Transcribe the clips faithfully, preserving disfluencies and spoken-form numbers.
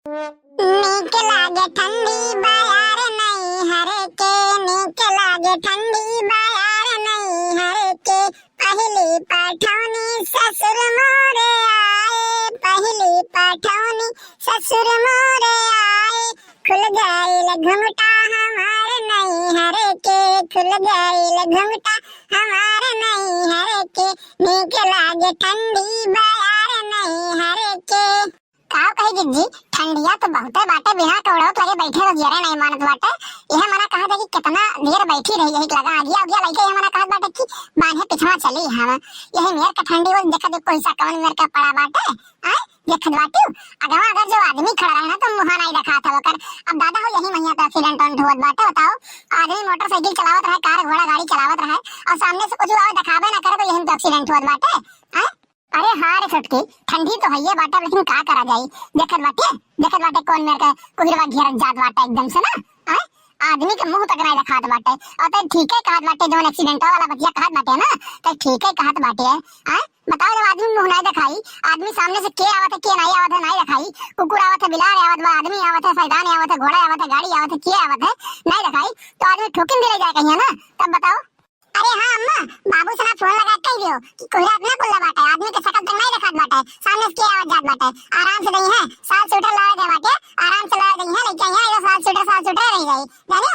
नीक लागे ठंडी बयार नैहर के, नीक लागे ठंडी बयार नैहर के। पहिली पठौनी ससुर मोरे आए, पहिली पठौनी ससुर मोरे आए। खुल गइल घुंघटा हमार नैहर के, खुल गइल घुंघटा हमार नैहर के। नीक लागे ठंडी बयार नैहर के। का कही जिज्जी, ठंडिया तो बहुते बाटे, बिना कौड़ौत लगे बैठे रहो, जियरे नहीं मानत बाटे। यह मना कहत है कि कितना देर बैठी रही यही लगा, आगिया उगिया लइके यह मना कहत बाटे कि बान्हे पिछवा चली हम। यही मेर का ठंडी वो देखत है कोई सा कौन मेर का पड़ा बाटे, आय देखत बाटी। अगवा अगर जो आदमी खड़ा रहे ना तो मुहा नहीं दिखात है ओकर। अब दादा हो यही महिया पे accident होत बाटे, बताओ। आदमी मोटरसाइकिल चलावत रहे, कार घोड़ा गाड़ी चलावत रहे और सामने से कुछ आवे दिखावे ना करे तो यही पे accident होत बाटे, आय। अरे हाँ रे छोटकी, ठंडी तो हइये बाटे, लेकिन का करा जाई? देखत बाटे, देखत बाटे कौन मेर के कुहिरवा घेरत जात बाटे एकदम से ना, आय? आदमी के मुंह तक नहीं दिखात बाटे। और तो ठीके कहत बाटे, जौन accident वाला बतिया कहत बाटे ना, तो ठीके कहत बाटे, आय? बताओ, जब आदमी मुंह नहीं दिखाई, आदमी सामने से के आवत है, के नहीं आवत है, नहीं दिखाई, कुकुर आवत है, बिलार आवत बा, आदमी आवत है, सैतान आवत है, घोड़ा आवत है, गाड़ी आवत है, के आवत है, नहीं दिखाई, तो आदमी ठोकिन दिले जाए कहिया ना, तब बताओ। अरे हाँ अम्मा, बाबू से ना फोन लगा के कह दियो कि कोहरा इतना कुल्ला बाटे, आदमी के शकल तक नहीं देखात बाटे, सामने से के आवत जात बाटे। आराम से दई है, साल स्वेटर लावे दे बाटे, आराम से लावे दई है, लेके आई है, ये साल स्वेटर, साल स्वेटर रह जाई, जानियो।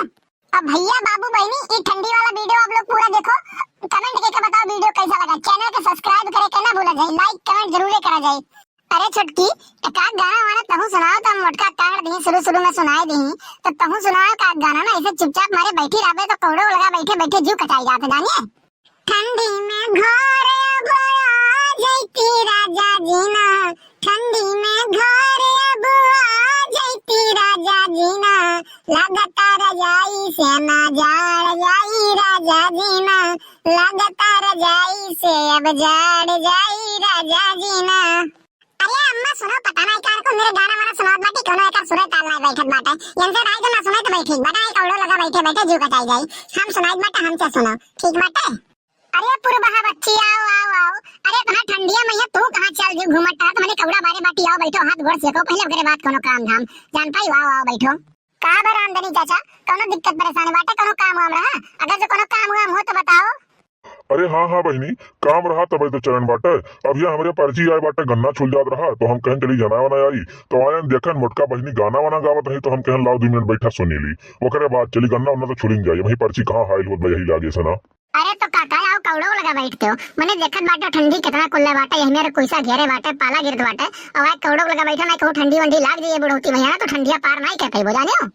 अब भैया, बाबू, बहिनी, ई ठंडी वाला video आप लोग पूरा देखो, comment करके बताओ video कैसा लगा। Channel के subscribe करे के ना भूला जाए, like comment जरूर करा जाए। अरे छोटकी, एक आध गाना वाना तहूँ सुनाओ, तो हम मोटका काट दही, शुरू शुरू में सुनाए दही, तो तहूँ सुनाओ का गाना ना, ऐसे चुपचाप मारे बैठी रहबे तो कौड़ो लगा बैठे बैठे जीव कटाई जाते जानिए। ठंडी में घर अब आ जैती राजा जी ना, ठंडी में घर अब आ जैती राजा जी ना, लगता रजाई से ना जाड़ जाई राजा जी ना, लगता रजाई से अब जाड़ जाई राजा जी ना। अरे अम्मा सुनो, पता नहीं कार को मेरे गाना वाना सुनावत बाटी, कोनो एकर सुरे ताल नहीं बैठत बाटे। इनसे राय तो ना सुने तो भाई ठीक, बड़ा एक औड़ो लगा बैठे बैठे जीव कटाई जाई। हम सुनाई बाटे, हमसे सुनो, ठीक बाटे? अरे पुरबहा बच्ची, आओ, आओ, आओ। अरे कहाँ ठंडिया मैया, तू कहाँ चल जीव घूमत टहत, मने कौड़ा बारे बाटी, आओ बैठो, हाथ गोड़ सेको, पहले ओकरे बाद कोनो काम धाम। जान पाई, आओ, आओ बैठो। का बा रामधनी चाचा, कोनो दिक्कत परेशानी बाटे, कोनो काम वाम रहा? अगर जो कोनो काम वाम हो तो बताओ। अरे हाँ, हाँ बहिनी, काम रहा तबे तो चलन बाटे। अभी हमरे पर्ची आए बाटे, गन्ना छुल जात रहा, तो हम कहन चली जना वना आई, तो आयन देखन मोटका बहिनी गाना वाना गावत रही, तो हम कहन लाओ दो मिनट बैठा सुनी ली, ओकरे बाद चली गन्ना उन्ना तो छुलिन जाई। वही पर्ची कहाँ हाइल होत बा, यही लागे से ना। अरे तो काका आओ कौड़ो लगा बैठते हो, मने देखत बाटे ठंडी कितना कुल्ले बाटे, यही मेरे कुइसा घेरे बाटे, पाला गिरत बाटे, और आए कौड़ो लगा बैठे ना कहूँ ठंडी वंडी लाग जाइए बुढ़ौती भैया ना, तो ठंडिया पार नहीं कर पाइबो जाने हो।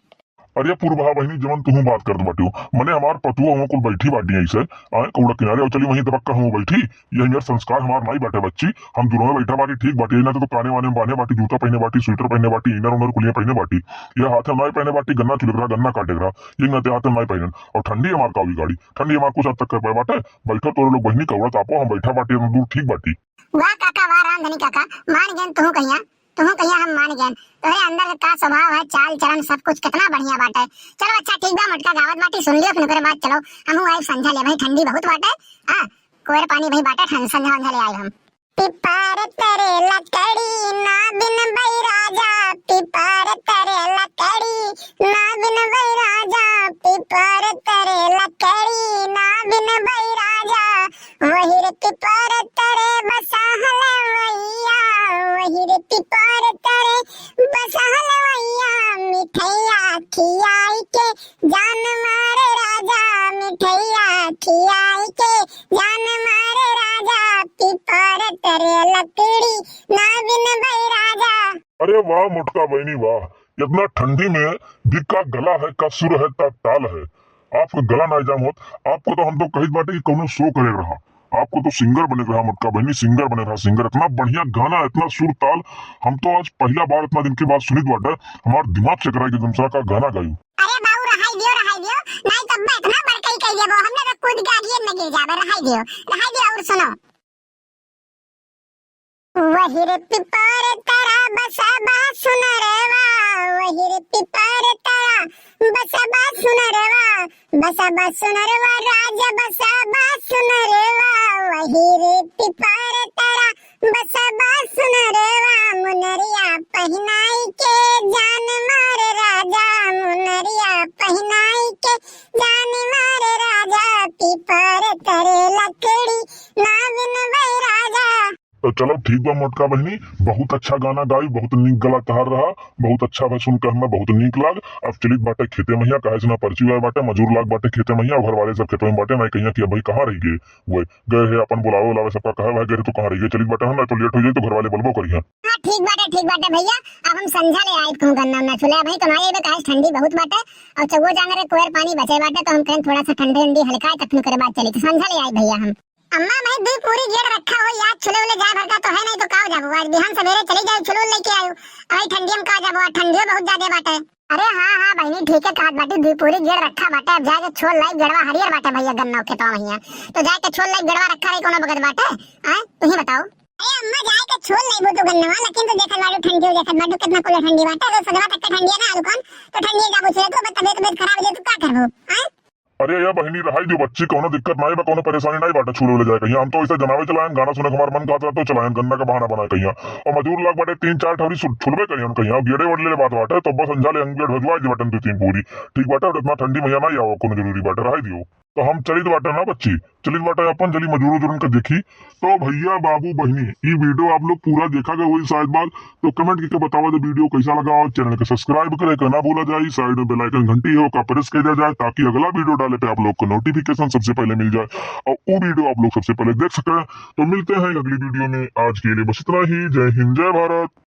अरे पुरबहा बहिनी, जवन तुहू बात करत बाटियो, मने हमार पतुआ हुआ कुल बैठी बाटी ऐसे, आए कौड़ा किनारे, और चली वहीं दबक्का हुआ बैठी, यही मेर संस्कार हमार नाई बाटे बच्ची, हम दूरों में बैठा बाटी ठीक बाटी, यही नाते तो काने वाने में बांधे बाटी, जूता पहने बाटी, स्वेटर पहने बाटी, इनर उनर कुलिया पहने बाटी, यह हाथ में नाई पहने बाटी, गन्ना चुलक रहा, गन्ना काटे रहा, यही नाते हाथ में नाई पहनन, और ठंडी हमार का बिगाड़ी, ठंडी हमार कुछ हद तक कर पाए बाटे, बैठो तोरे लोग बहिनी कौड़ा तापो, हम बैठा बाटी, हम दूर ठीक बाटी। वाह काका, वाह रामधनी काका, मान गए तुहू कहिया। तुहू कहिया हम मान गएन। तोहरे अंदर के का स्वभाव है, चाल चलन, सब कुछ कितना बढ़िया बाटे। चलो अच्छा ठीक बा, मोटका गावत बाटी, सुन लियो, फिर ओकरे बाद चलो, हमहू आइब संझा ले, भाई ठंडी बहुत बाटे। हाँ, कोयर पानी भाई बाटे, ठंड संझा वंझा ले आइब हम। पिपर तरे लकड़ी ना बिन बैराजा, पिपर तरे लकड़ी ना बिन बैराजा, पिपर तरे लकड़ी ना बिन बैराजा। वही रे पिपर तरे बसा हलवैया, वही रे पिपर तरे बसा हलवैया। मिठैया खियाई के जान मारे राजा, मिठैया खियाई के जान मारे राजा। पिपर तरे लकड़ी ना बिन बैराजा। अरे वाह मोटका बहिनी वाह, इतना ठंडी में भी का गला है, का सुर है, का ताल है। आपका गला ना जाम होत, आपको तो हम तो कहित बाटे कि कौनो show करे रहा, आपको तो singer बने रहा मोटका बहिनी, singer बने रहा, singer। इतना बढ़िया गाना, इतना सुर ताल, हम तो आज पहला बार इतना दिन के बाद सुनित बाटे, हमार दिमाग चकराई के तुम का गाना गायू। अरे बाबू रहाई दियो, रहाई दियो, नहीं तब मैं इतना बड़काई कह देबो, हमने तो कूद के आगिए में गिर जाबे, रहाई दियो, रहाई दियो और सुनो। वही रे पिपर तरा बसबा सुनरवा, वही रे पिपर तरा बसबा सुनरवा, बसबा सुनरवा राजा बसबा सुनरवा। वही रे पिपर तरा बसबा सुनरवा, मुनरिया पहिनाई के चलो ठीक बा मोटका बहिनी, बहुत अच्छा गाना गाई, बहुत नीक गला तहार रहा, बहुत अच्छा भा सुन के हमें बहुत नीक लाग। अब चलित बाटे खेते महिया, काहे से ना परची हुआ बाटे, मजूर लाग बाटे खेते महिया, घर वाले सब खेतों में बाटे, ना कहिया कि अब भाई कहाँ रह गए, वो गए है अपन बुलावे उलावे सबका, कहे भाई गए तो कहाँ रह गए, चलित बाटे हम ना तो लेट हो जाए तो घर वाले बोलबो करिया। हाँ ठीक बाटे, ठीक बाटे भैया, अब हम संझा ले आए कहूँ गन्ना उन्ना छुले भाई, तो ना ये काहे ठंडी बहुत बाटे, और चौगो जांगर कोयर पानी बचे बाटे, तो हम कहें थोड़ा सा ठंडी उंडी हल्का है, तब फिर ओकरे बाद चली, तो संझा ले आए भैया हम। अम्मा, मैं दुई पूरी गेड़ रखा हो, याद छुले उले जाए भर का तो है, नहीं तो का हो जाबो, आज बिहान सवेरे चली जाओ, छुले उले लेके आयो। अरे ठंडी में का जाबो, आज ठंडियो बहुत ज्यादा बाटे। अरे हाँ, हाँ बहिनी, ठीक है कहत बाटी, दुई पूरी गेड़ रखा बाटे, अब जाके छोल लाई, गेड़वा हरियर बाटे भैया, गन्ना खेतवा महिया, तो जाके छोल लाई, गेड़वा रखा रही, कोनो बगत बाटे, आए, तुही बताओ। अरे अम्मा, जाए के छोल लाई, वो तो गन्नवा, लेकिन तो देखत बाटू ठंडी, देखत बाटू कितना कुल ठंडी बाटे, तो सजवा तक के ठंडी है ना, दुकान, तो ठंडी जाबो छुले, तो तबियत, तबियत खराब हो जाए, तो का करबो, आए? अरे या बहिनी, रहाई दियो बच्ची, कौनो दिक्कत नाई बा, कौनो परेशानी नाई बाटे, छुले उले जाए कहिया। हम तो ऐसे जनावे चलायन, गाना सुने के हमार मन कहत रहा तो चलायन, गन्ना का बहाना बनाए कहिया। और मजूर लाग बाटे तीन चार ठौरी छु-, छुलबे करियन कहिया, और गेड़े वड़ले बात बाटे, तो बस अंजा ले हम गेड़ भेजवाए दी बाटन दो तीन पूरी। ठीक बाटे, और इतना ठंडी महिया ना आवा, कोनो जरूरी बाटे, रहाई दियो। तो हम चलित बाटे ना बच्ची, चलित बाटे अपन जली मजूर उजूरन का देखी। तो भैया बाबू बहिनी, ई video आप लोग पूरा देखा गया वही शायद बात, तो comment करके बतावा दे video कैसा लगा, और channel के subscribe करे के ना भूला जाए, side में bell icon घंटी है ओका press कर दिया जाए, ताकि अगला video डाले पे आप लोग को notification सबसे पहले मिल जाए और वो video आप लोग सबसे पहले देख सके। तो मिलते हैं अगली video में, आज के लिए बस इतना ही। जय हिंद, जय भारत।